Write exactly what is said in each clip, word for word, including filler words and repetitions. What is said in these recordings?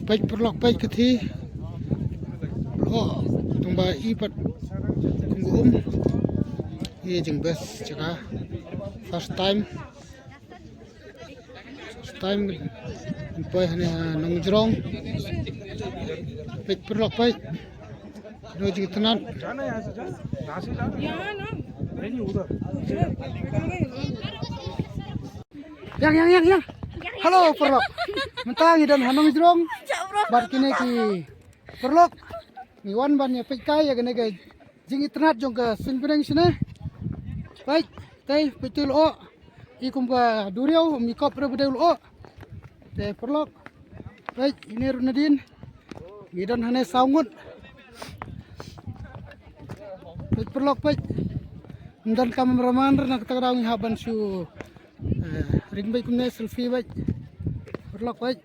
Peit paralok, peit kathi. Lyoh tang ba i pat kum ka um. Ïa jing best jaka. First time. First time. Poi hane ha Nongjrong. Peit paralok, peit. Ïa jingïatynnad. Ïa, ïa, ïa, ïa. Hello paralok. Mynta ngi don ha Nongjrong. Bad kine ki paralok. Ngi wan ban ïa peit kai ïa kane ka jingïatynnad jong ka suiñ bneng shane. Peit, tei, peit te lyoh. I kum ka duriaw, mi kop re ba dei lyoh. Te paralok. Peit, ine ruh nadien. Ngi don hane saw ngut. Peit paralok, peit. Ym don cameraman re, na kata ka daw ngi hap ban shu, eh, ring beit kumne, selfie beit. Paralok, peit.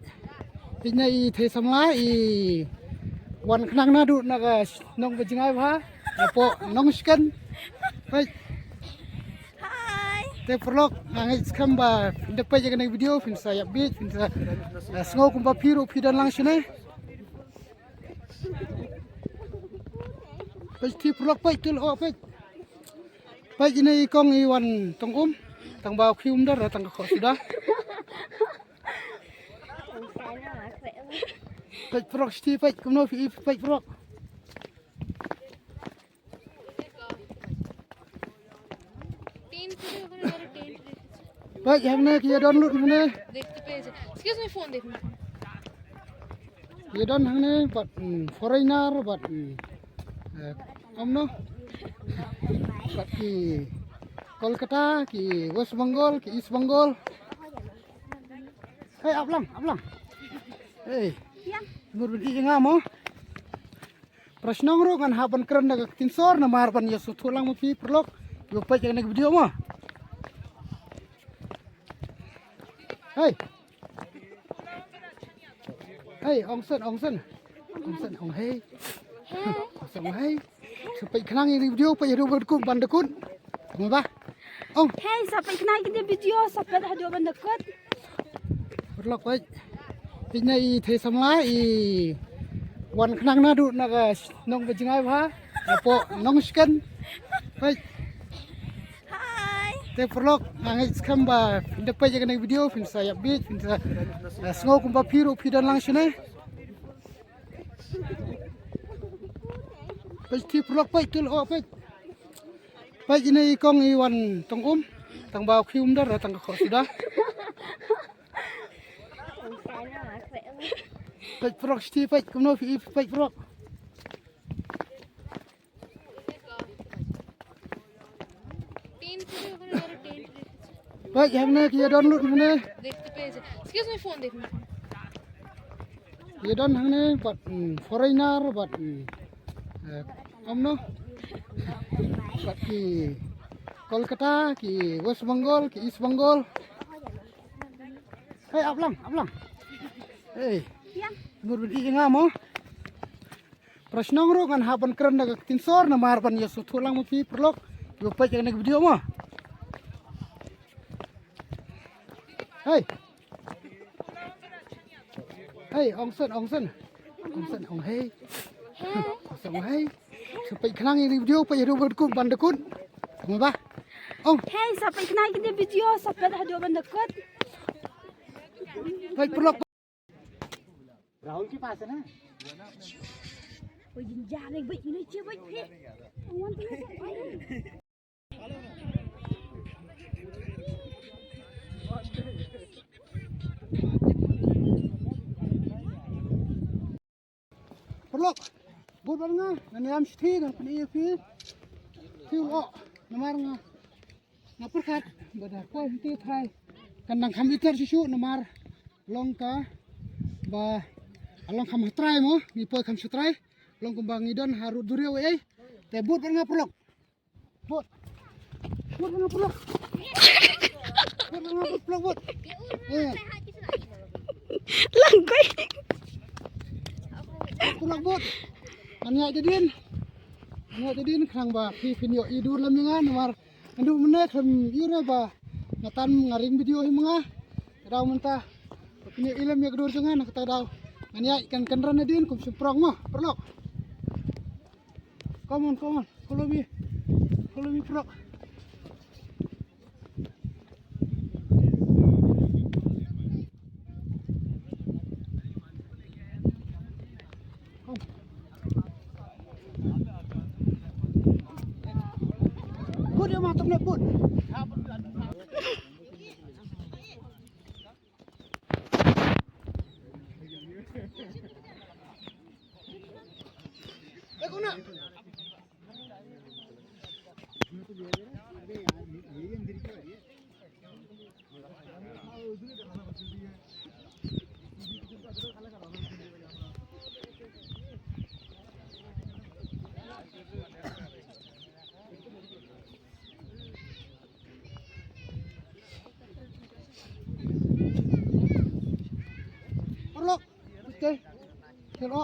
Peit na i thei samla, i wan khnang naduh na ka nong ba jngai bha. Hapoh Nongshken. Peit. Hi. Te paralok, nga ngeit skhem ba phin da peit ïa kane ka video, phin sa ïa bit, phin sa, eh, sngew kumba phi ruh phi don lang shane. Peit te paralok, peit te lyoh, peit. Peit ine i kong i wan tang um, tang ba u khiew um da, tang ka khoh suda. Peit paralok, shiti peit kumno phi i, peit paralok. Peit hangne ki ïa don lut hangne. Excuse me, phone dekh. Ïa don hangne bad, mm, foreigner bad, mm, eh, kumno? Bad ki Kolkata, ki West Bengal, ki East Bengal. Hei, ap lang, ap lang. Hei. Mur bin i nga mo. Para shnong ruh ngan hap ban kren da ka ktien sor namar ban ïa sngewthuh lang ma phi paralok. Ïa peit ïa kane ka video mo. Hei. Hei, ong sen, ong sen. Ong sen, ong hei. Ong sen, ong hei. Sa peit khnang ïa kane ka video, peit haduh ban da kut, ban da kut. Ong ba. Ong. Hei, sa peit khnang ïa kane ka video, sa peit haduh ban da kut. Paralok, peit. Peit na i thei samla, i wan khnang naduh na ka nong ba jngai bha. Hapoh Nongshken. Peit. Hi. Te paralok, nga ngeit skhem ba phin da peit ïa kane ka video, phin sa ïa bit, phin sa, eh, sngew kumba phi ruh phi don lang shane. Peit te paralok, peit te lyoh, peit. Peit ine i kong i wan tang um, tang ba u khiew um da, tang ka khoh suda. Peit paralok, shiti peit kumno phi i, peit paralok. Peit hangne ki ïa don lut hangne. Excuse me, phone dekh. Ïa don hangne bad, mm, foreigner bad, mm, eh, kumno? Bad ki Kolkata, ki West Bengal, ki East Bengal. Hei, ap lang, ap lang. Hei. Mur bin i nga mo. Para shnong ruh ngan hap ban kren da ka ktien sor namar ban ïa sngewthuh lang ma phi paralok. Ïa peit ïa kane ka video mo. Hei. Hei, ong sen, ong sen. Ong sen, ong hei. Ong sen, ong hei. Sa peit khnang ïa kane ka video, peit haduh ban da kut, ban da kut. Ong ba. Ong. Hei, sa peit khnang ïa kane ka video, sa peit haduh ban da kut. Peit paralok. राहुल के पास है ना? वो जिन जा रहे भाई, इन्हें चे भाई, फिर। Paralok, bud bad nga, ngan ïam shithi, ngan pyni ïa phi. Phi u lyoh, namar nga. Nga pyrkhat, ba da poi hangtei trai. Kan dang kham ïthuh shuh shuh namar long ka ba long kham ha trai mo, ngi poi kham sha trai. Long kumba ngi don ha rud duriaw ei. Te bud bad nga paralok. Bud. Bud bad nga paralok. Bud bad nga paralok, bud. Eh. Lang koi. Paralok bud. Ngan ïaid da dien. Ngan ïaid da dien khnang ba phi phin ïoh i dur lem ïa nga namar Naduh mynne khlem ïoh re ba nga tan nga ring video hi ma nga. Daw mynta. Pynïaid lem ïa ka dur jong nga na kata daw. Ngan ïaid kan kan ran nadien kum shymprong mo, paralok. Come on, come on. Follow me. Follow me, paralok. Put ïa ma, tang ne put. Eh, kona. Paralok. Peit te. Te lo.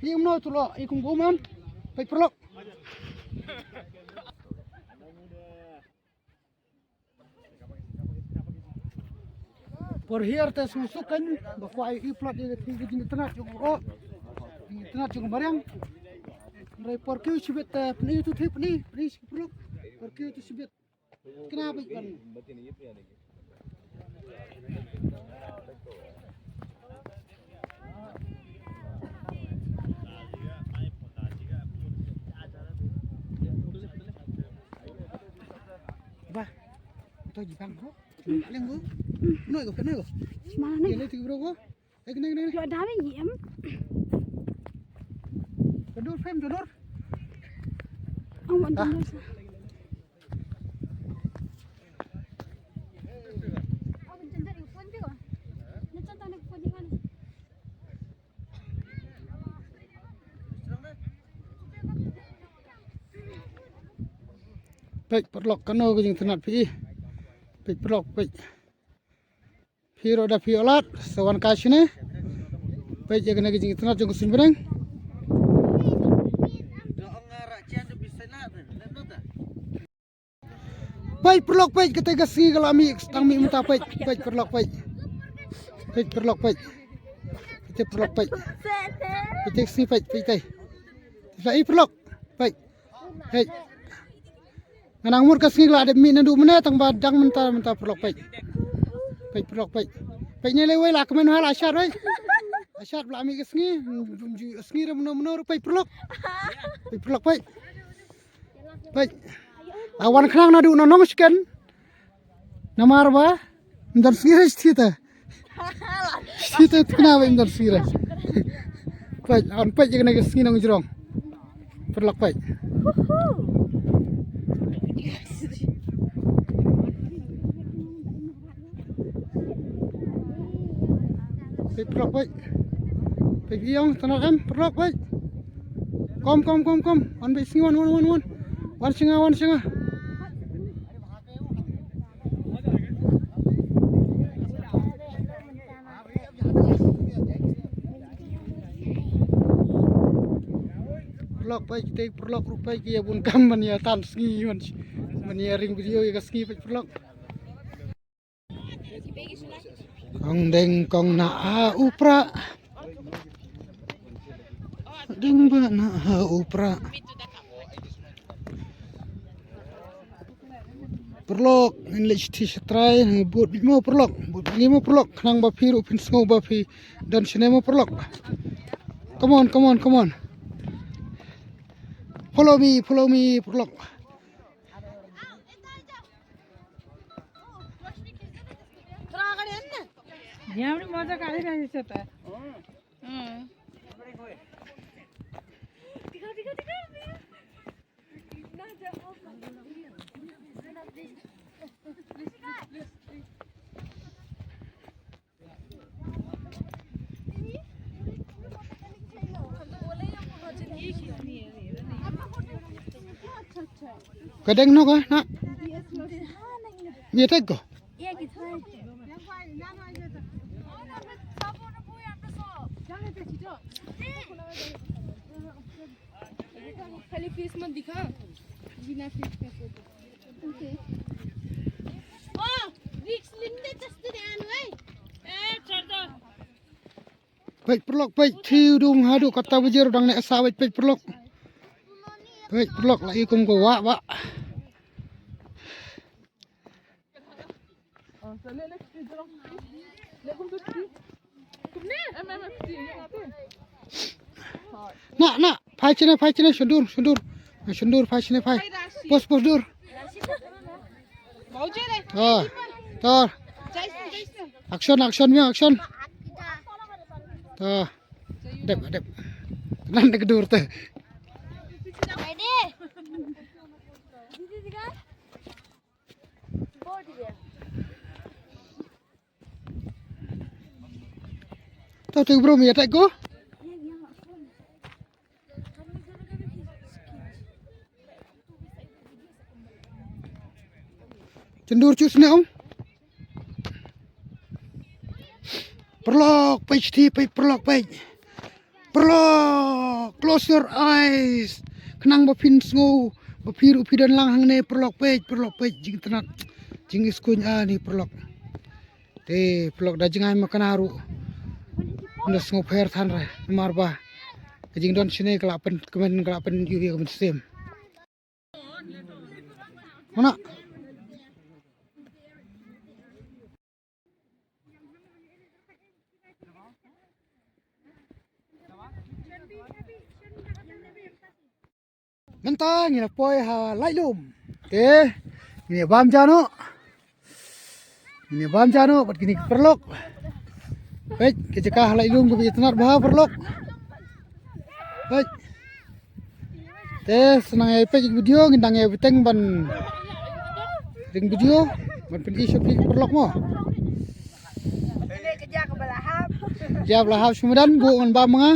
Ïa kumno te lo, ïa kum kumno. Peit paralok. Por hiar te sngewsuk kan ba kwah ïa i plat ïa ka jingïatynnat jong u. Jingïatynnat jong u mariang. Hynrei por kiew shibit te pyni tu, te pyni, pyni shi paralok. Por kiew tu shibit. Kena beit ban. Bah. Ito jibang bro. Aleng bro. Noi ko, noi ko. Mana ni? Ini tiga bro ko. Eh, kena, kena, kena. Yo, dami yem. Kendur, Fem, kendur. Oh, mau kendur. Peit paralok, kano ka jingïatynnat phi. Peit paralok, peit. Phi ruh da phi ïoh lad, sa wan kai shane. Peit ïa kane ka jingïatynnat jong ka suiñ bneng. Peit paralok peit, kata ka sngi ka la mih, tang mih mynta peit, peit paralok peit. Peit paralok peit. Peit paralok peit. Peit ka sngi peit, peit te. La i paralok peit. Hei. Nga nang mut ka sngi la dep mih naduh mynne tang ba dang mynta mynta paralok peit. Peit paralok peit. Peit ne lei wei la kmen ha la shat wei. La shat la mih ka sngi. Sngi re mano mano re peit paralok. Peit paralok peit. Peit. A wan khnang naduh na nong sken. Namar ba ym don sngi re sthi te. Sthi te kna ba ym don sngi re. Peit, an peit ïa kane ka sngi nongjrong. Paralok peit. Peit paralok peit. Peit ïong tana em paralok peit. Kom kom kom kom. Wan peit sngi wan wan wan wan. Wan shnga wan shnga. Paralok peit, te paralok ruh peit ki ïa bun kam ban ïa tan sngi ban, ban ïa ring video ïa ka sngi peit paralok. Kong deng kong na a u pra. Deng ba na a u pra. Paralok, ngin leit sha trai, ngi bud bit mo paralok, bud bit mo paralok, khnang ba phi ruh phin sngew ba phi don shane mo paralok. Come on, come on, come on. Follow me, follow me, paralok. ये हमने मजा काढी नाही दिसत आहे. हम्म। Ka deng no ka na. Ye tek ko. खाली फेस मत दिखा, बिना फेस का फोटो। ओके। ओ, रिक्स लिंदे जस्ट दे आन भाई। Peit paralok, peit, thiu dung haduh kata bajir dang ne sa, peit, peit paralok. Peit paralok, la i kum ko wah, wah. Na, na, phai shane, phai shane, shon dur, shon dur. Shon dur, phai shane, phai. Pos, pos dur. Ah, tor. Action, action, mia, action. Tor. Dep, dep. Nan dek dur te. Tau tu bro, mi attack ko. Chendur chus ne ong. Paralok, peit ti, peit paralok, peit. Paralok, close your eyes. Khnang ba phin sngew, ba phi ruh phi don lang hangne, paralok, peit, paralok, peit, jingtynnat, jingiskuin ani paralok. Te paralok, da jngai ma kane ruh. Nda sngewpher than re, namar ba ka jingdon shane ka la pynkmen, ka la pynïohi ka mynsiem. Mana? Mynta ngi la poi ha Laitlum. Te ngi bam ja noh. Ngi bam ja noh bad kine ki paralok. Peit, ka jaka ha Laitlum kaba itynnat bha paralok. Peit. Te sa nang ïa peit ïa ka video, ngin dang ïa bteng ban ring video ban pyni sha phi ki paralok mo. Jia ba la hap shu madan, buh ngan bam ma nga.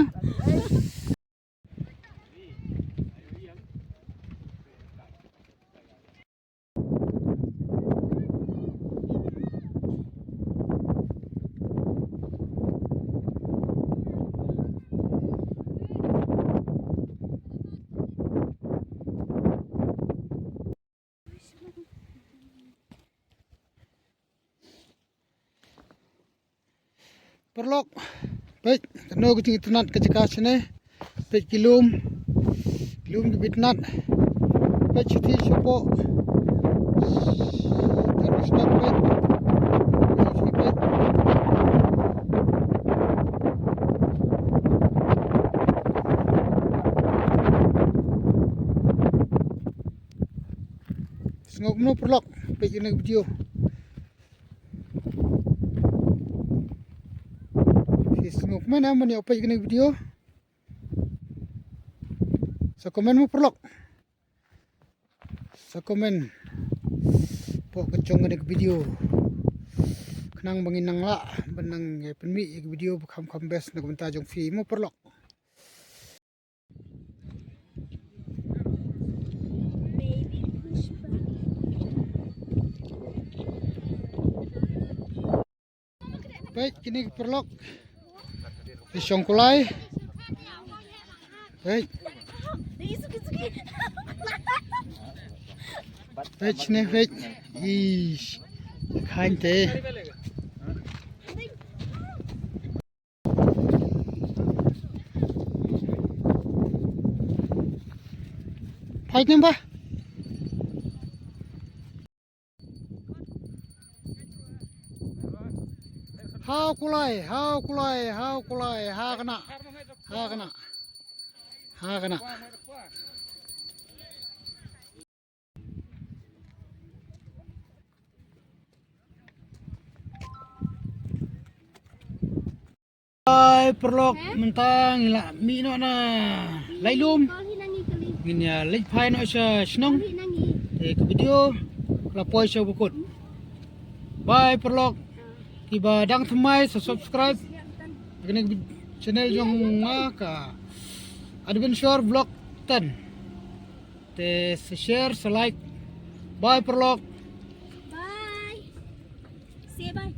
Paralok, peit, kano ka jingitynnat ka jaka shane. Peit ki lum, ki lum kiba itynnat. Peit shuti shapoh. Terus na peit. Peit shuti peit. Sngew kumno paralok, peit ïa kane ka video. Phi sngew kumno ban ïa peit kane ka video? Sa comment mo paralok. Sa comment hapoh ka jong kane ka video. Khnang ba ngin nang lah ban nang ïa pynmih ïa ka video ba kham kham best na ka bynta jong phi mo paralok. Peit kine ki paralok. Ki shong kulai. Peit. Peit ne peit. Ish. Khain te. Peit ne ba. Haw kulai, haw kulai, haw kulai, ha kane, ha kane, ha kane. Hai paralok, mynta ngi la mih noh na Laitlum. Ngin ïa leit phai noh sha shnong. Te ka video ka la poi sha bakut. Bye paralok. Kiba dang thymmai sa subscribe kane ka channel jong nga ka Adventure Vlog ten. Te sa share, sa like. Bye paralok. Bye. Say bye.